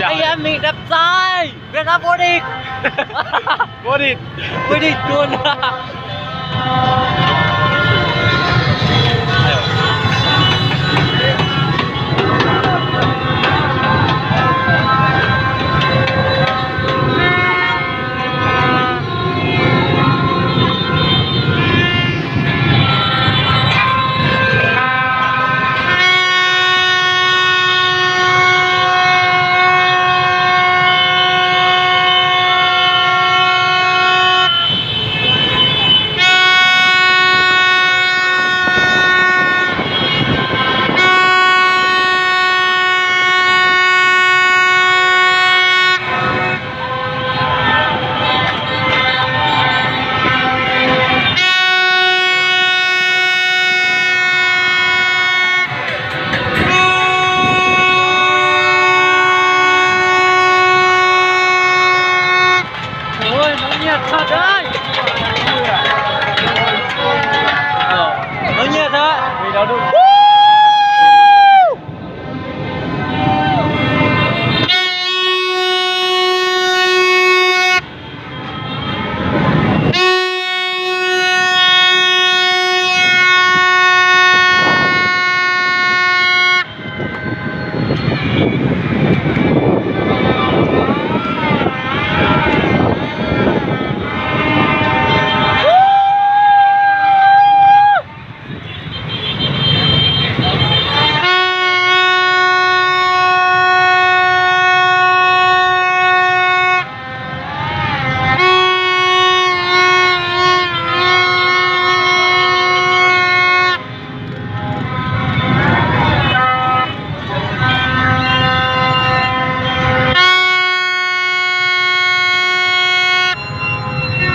Anh em mình đập tay, Việt Nam vô địch. Vô địch. Vô địch luôn. Ôi, náo nhiệt thật đấy. Ờ, náo nhiệt thật. Vì đó đúng.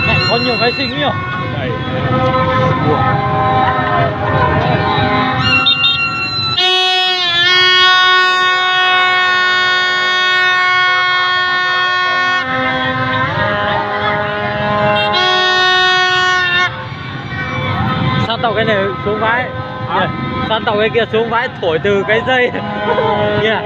Này, có nhiều cái xinh nhỉ? Săn tau cái này xuống vãi. Hả? Săn tau cái kia xuống vãi thổi từ cái dây. Kìa.